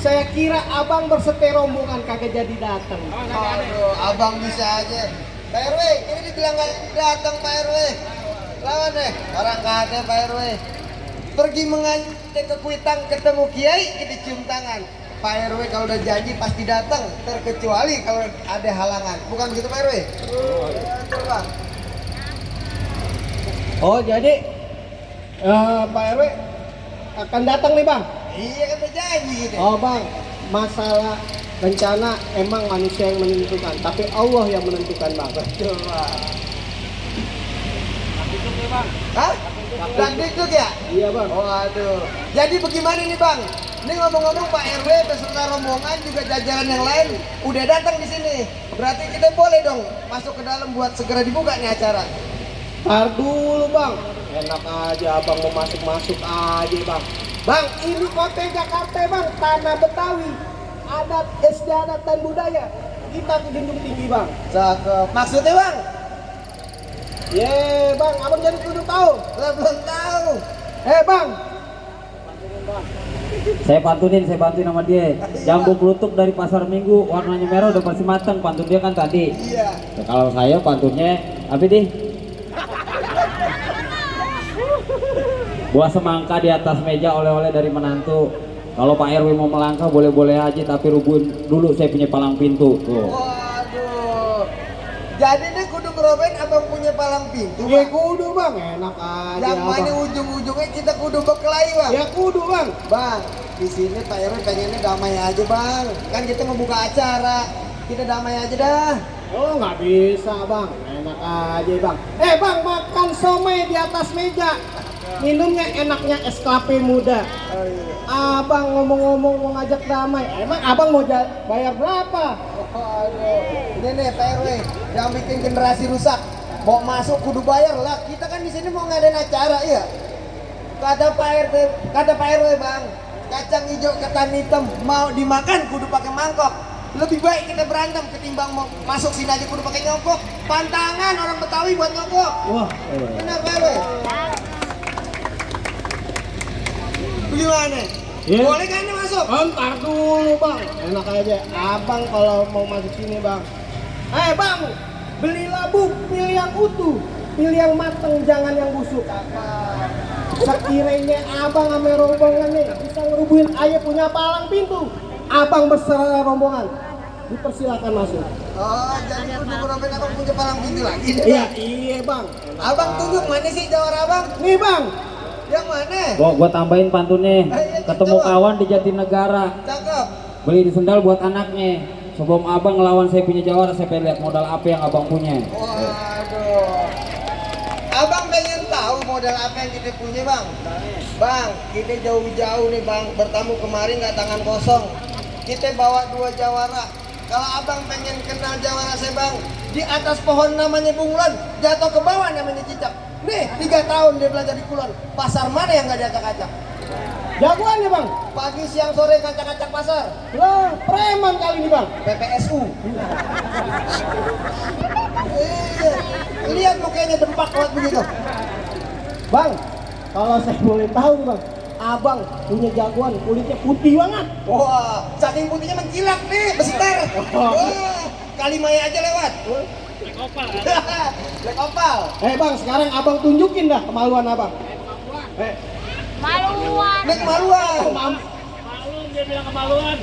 Saya kira abang berseter rombongan kagak jadi datang. Aduh, abang bisa aja. Pak RW, ini dibilang gak datang Pak RW. Lawan deh, orang kagak Pak RW. Pergi mengantar ke Kuitang ketemu Kiai, kita cium tangan. Pak RW kalau udah janji pasti datang, terkecuali kalau ada halangan. Bukan begitu Pak RW? Betul Bang. Oh jadi Pak RW akan datang nih bang? Iya kan udah janji gitu. Oh bang, masalah rencana emang manusia yang menentukan, tapi Allah yang menentukan bang. Betul Bang. Hah? Dangdut ya? Iya bang. Oh aduh. Jadi bagaimana nih bang? Ini ngomong-ngomong Pak RW beserta rombongan juga jajaran yang lain udah datang di sini. Berarti kita boleh dong masuk ke dalam buat segera dibuka nih acara. Tar dulu bang, enak aja abang mau masuk-masuk aja bang. Bang, ini kota Jakarta bang, tanah Betawi, adat istiadat dan budaya. Kita ke Gunung Tinggi bang. Cakep. Maksudnya bang? Ye bang, abang jadi kudu tahu. Lah belum tahu. Bang. Saya bantuin sama dia. Jambu kelutuk dari pasar Minggu, warnanya merah udah pasti matang. Pantun dia kan tadi. Iya. Ya, kalau saya pantunnya apa deh? Buah semangka di atas meja oleh-oleh dari menantu. Kalau Pak RW mau melangkah boleh-boleh aja, tapi rubuhin dulu saya punya palang pintu. Tuh. Waduh. Jadi ini kudu ngerobain abang punya palang pintu. Ya kudu bang, enak aja. Yang mana abang. ujung-ujungnya kita kudu berkelahi bang. Ya kudu bang. Bang, di sini Pak RW pengennya damai aja bang. Kan kita mau buka acara, kita damai aja dah. Oh nggak bisa bang, enak aja bang. Bang, makan somai di atas meja. minumnya enaknya es kelapa muda. Oh, iya. Abang ngomong-ngomong mau ngajak damai, emang abang mau bayar berapa? Oh, aduh. Ini nih Pak RW, yang bikin generasi rusak. Mau masuk kudu bayar lah. Kita kan di sini mau ngadain acara ya. Kata Pak RW bang, kacang hijau ketan hitam mau dimakan kudu pakai mangkok. Lebih baik kita berantem ketimbang mau masuk sini aja kudu pakai nyongkok. Pantangan orang Betawi buat nyongkok. Wah, Benar Pak RW? Bagaimana? Iya. Boleh kan ini masuk? ntar dulu bang, enak aja. Abang kalau mau masuk sini bang, bang, beli labu, pilih yang utuh, pilih yang mateng, jangan yang busuk. Sekiranya abang sama rombongannya bisa ngerubuhin ayah punya palang pintu, abang beserta rombongan dipersilakan masuk. Oh, jadi kudu ngerobek abang punya palang pintu lagi. Iya bang. Abang tunjuk mana sih jawara abang? Nih bang, Yang mana? Gua tambahin pantunnya. Ketemu kawan di Jatinegara. Cakep. Beli di sendal buat anaknya. Sebelum abang ngelawan saya punya jawara, saya pengen lihat modal apa yang abang punya. Waduh. Abang pengen tahu modal apa yang kita punya bang? Bang, kita jauh-jauh nih bang. Bertamu kemarin nggak tangan kosong. Kita bawa 2 jawara. Kalau abang pengen kenal jawara saya bang, di atas pohon namanya bunglon, jatuh ke bawah namanya cicak. Nih, 3 tahun dia belajar di Kulon. Pasar mana yang nggak diacak-acak? jagoan ya bang. Pagi, siang, sore ngacak-acak pasar. Lah, preman kali ini bang. PPSU. Iya. Lihat mukanya dempak kuat begitu. Bang, kalau saya boleh tahu nih bang, abang punya jagoan kulitnya putih banget. Wah, saking putihnya mengkilap nih, besitar. Wah, Kalimaya aja lewat. Black opal. Black opal. Bang, sekarang abang tunjukin dah kemaluan abang. Maluan. Black maluan. Malum dia bilang kemaluan.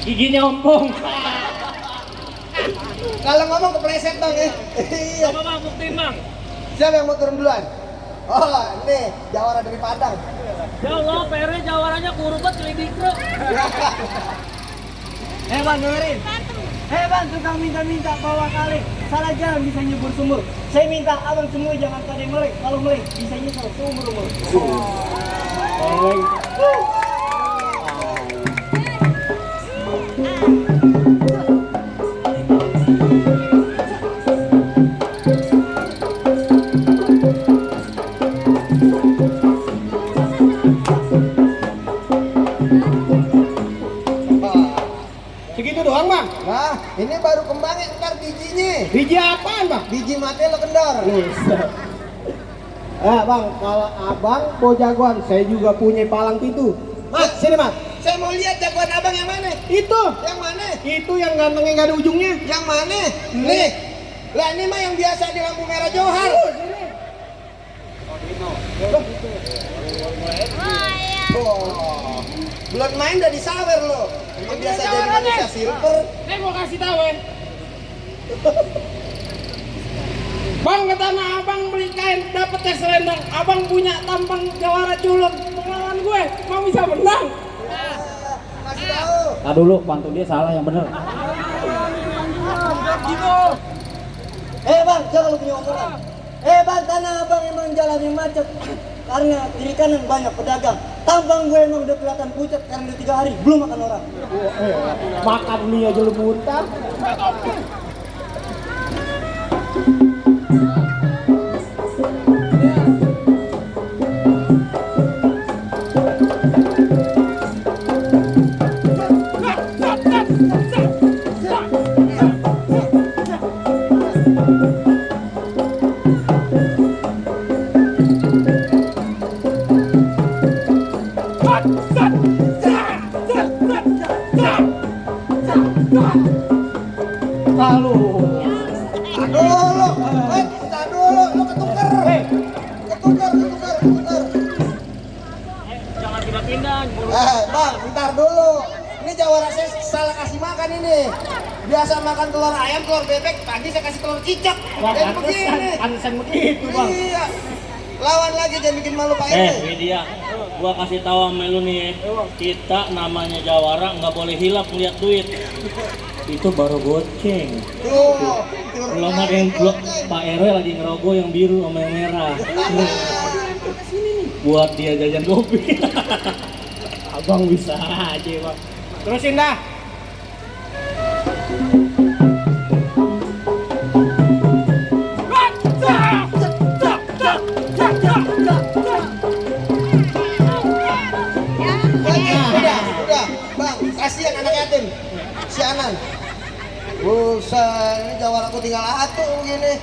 Giginya ompong. Kalau ngomong kepleset bang ya. Iya. Coba bang buktiin bang. Siapa yang mau turun duluan? Oh, ini jawara dari Padang. Ya Allah, PR jawarannya kurus banget kelidik bro. Bang dengerin. Bang tukang minta-minta bawa kali. Salah jalan bisa nyebur sumur. Saya minta abang semua jangan pada melek. Kalau melek bisa nyesel seumur-umur. Segitu doang bang. Nah, ini baru kembangnya ntar bijinya. Biji apaan bang? Biji mati lo kendor. Bang, kalau abang mau jagoan, saya juga punya palang pintu. Mas, sini mas. Saya mau lihat jagoan abang yang mana? Itu, Yang mana? itu yang gantengnya nggak ada ujungnya. Yang mana? Nih. Lah ini mah yang biasa di lampu merah Johar. Oh, belum main udah disawer lo. Yang biasa jadi manusia silver. Saya mau kasih tahu Bang, ke tanah abang beli kain, dapet tes selendang. Abang punya tampang jawara culun. Pengalaman gue, mau bisa menang. Kasih tahu. Nah dulu pantun dia salah yang bener. Bang, jangan lu punya omongan. Bang, tanah abang emang jalannya macet. Karena kiri kanan banyak pedagang. Tampang gue emang udah kelihatan pucat karena udah 3 hari belum makan orang. Makan mie aja lu muntah. Lalu. Dulu. Bentar dulu. Lu ketuker. Ketuker. jangan pindah-pindah. Bang, bentar dulu. Ini jawara saya salah kasih makan ini. Biasa makan telur ayam, telur bebek. Tadi saya kasih telur cicak. Jadi begini. Pantesan begitu bang. Iya. Lawan lagi jangan bikin malu Pak RW. Widya, gua kasih tahu sama lu nih, kita namanya jawara nggak boleh hilap ngeliat duit. Itu baru goceng. Tuh. Belum ada yang belum Pak RW lagi ngerogoh yang biru sama yang merah. buat dia jajan kopi. Abang bisa aja bang. Terusin dah. Udah, bang, kasihan anak yatim, si Anan. Buset, ini jawaraku tinggal atu begini.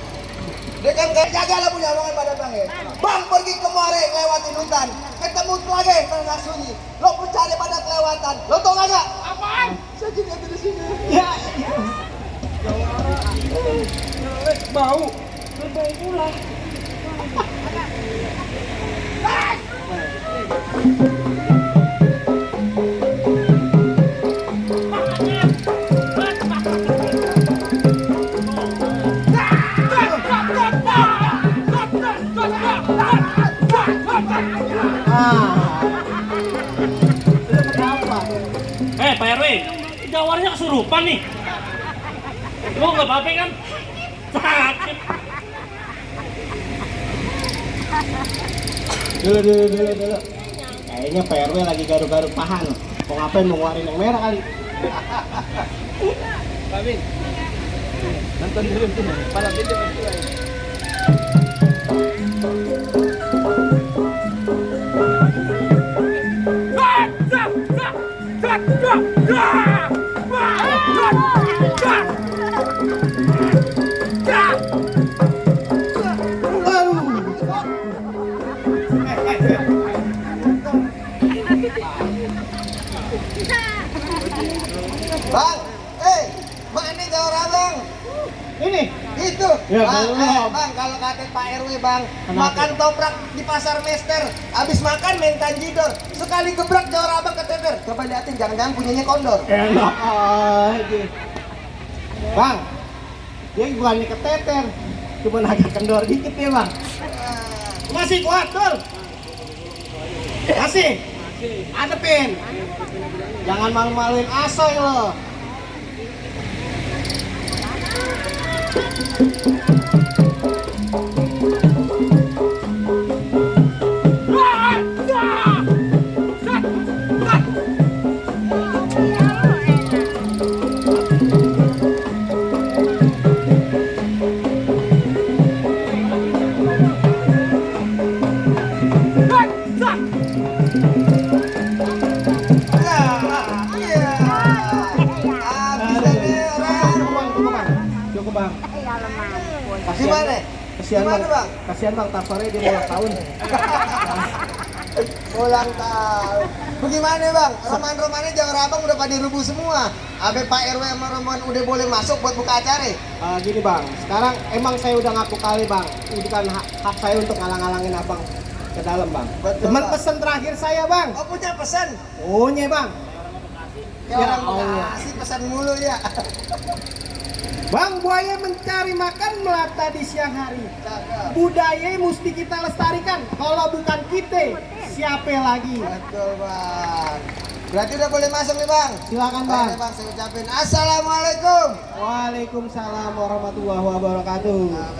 Dia kan gak jaga lah punya omongan pada bang ya. Bang pergi kemarin lewatin hutan, ketemu lagi tengah sunyi. Lo pun cari pada kelewatan. Lo tau gak? Apaan? Saya jadi ada di sini. Ya. Bau. Bau pulang. Pak RW, jawarnya kesurupan nih. Lo nggak apa-apa kan? Sakit. Dulu. Kayaknya Pak RW lagi garuk-garuk pahan. Mau ngapain, mau ngeluarin yang merah kali. Babin. Nonton dulu sini. Malam video berdua. Bang, mana jawara bang? Ini. Itu. Ya, belum. Bang, kalau kata Pak RW bang, Kenapa? makan toprak di pasar Mester, habis makan main tanjidor, sekali gebrak jawara abang keteter. Coba liatin, jangan-jangan punyanya kondor. Enak aja. Bang, dia bukannya keteter, cuma agak kendor dikit ya bang. Masih kuat tuh. Masih. Adepin. Jangan malu-maluin asoy lo. Cukup bang. Gimana? Kasihan Gimana, Bang? Kasihan bang, tar sore dia mau ulang tahun. Ulang tahun. Bagaimana bang? Roman-romannya jawara abang udah pada rubuh semua. Abe Pak RW sama Roman udah boleh masuk buat buka acara. Gini bang, sekarang emang saya udah ngaku kali bang, bukan hak saya untuk ngalang-ngalangin abang ke dalam bang. Betul, Cuman Bang. pesan terakhir saya bang. Oh punya pesan? Punya bang. Ya Ya orang Allah. kasih pesan mulu ya. Bang, buaya mencari makan melata di siang hari. Cakep. Budaya mesti kita lestarikan. Kalau bukan kita, siapa lagi? Betul bang. Berarti udah boleh masuk nih bang. Silakan bang. Oke, bang, saya ucapin assalamualaikum. Waalaikumsalam warahmatullahi wabarakatuh. Nah,